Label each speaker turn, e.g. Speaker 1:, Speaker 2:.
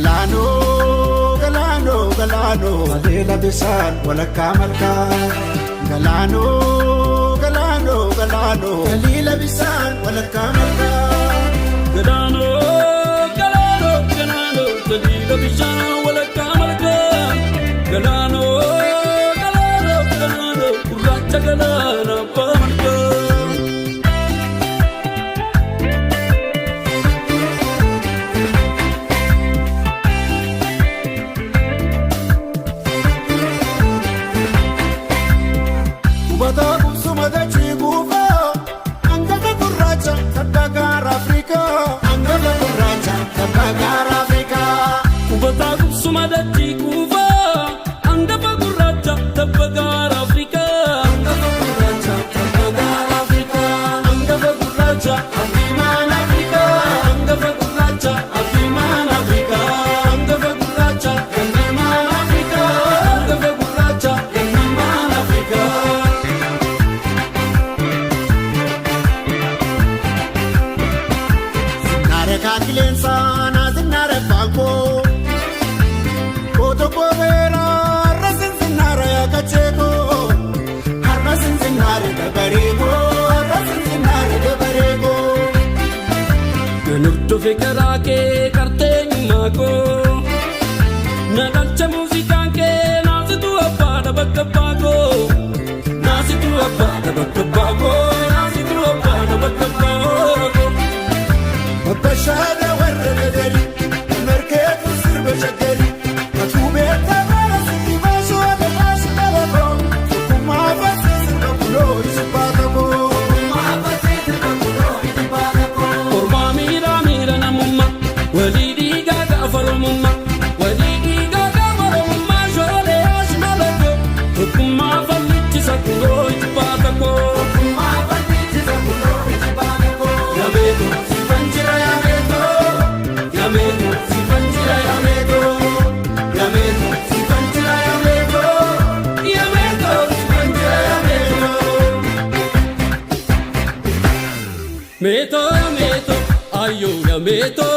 Speaker 1: Galaanoo galaanoo galaanoo haleela bisaan walakkaa malkaa. Galaanoo galaanoo galaanoo haleela bisaan walakkaa malkaa.
Speaker 2: Galaanoo galaanoo galaanoo haleela bishaan walakkaa malkaa. Galaanoo galaanoo galaanoo gurraacha galaana abbaa malkaa.
Speaker 1: Hubataa qubsuma dachii guufaa hangafa gurraacha tabba gaara Afrikaa. Hangafa gurraacha tabba gaara Afrikaa.
Speaker 2: Hubataa qubsuma dachii kuufaa hangafa gurraacha tabba gaara Afrikaa.
Speaker 1: Hangafa gurraacha tabba gaara Afrikaa. Hangafa gurraacha afiimaan Afrikaa.
Speaker 2: Hangafa gurraacha afiimaan Afrikaa.
Speaker 1: Hangafa gurraacha gannamaan Afrikaa.
Speaker 2: Hangafa gurraacha gannamaan Afrikaa.
Speaker 1: Sinnaara kaakileensaa naa sinnaara faankoo. Kootoo koobeeraa har'a sinsinnaara yaakacheekoo. Har'a sinsinnaara dabareekoo. Har'a sinsinnaara dabareekoo.
Speaker 2: Nan hordofe karaa kee qarteenyummaa koo. Na dhalcha muuziqaan kee naasitu abbaadha bakka abbaa koo. Naasitu abbaadha bakka abbaa koo. Naasitu abbaadha bakka abbaa koo.
Speaker 1: Babbashaada warra gadari markeetu sirba shaggari atuu beektaa bara sitti baasuu adda baasu dhala koo tokkummaa baasee sirba kuloo iji baata koo.
Speaker 2: Ormaa miira miira namummaa walii dhiigaa gaafa oromummaa walii dhiigaa gaafa oromummaa shoolee ashmala koo tokkummaa fallichisa kunoo iji baata koo. Yameeto sifan jira yameeto yameeto sifan jira yameeto yameeto sifan jira yameeto yameeto sifan jira yameeto. Meeto yameeto ayo yameeto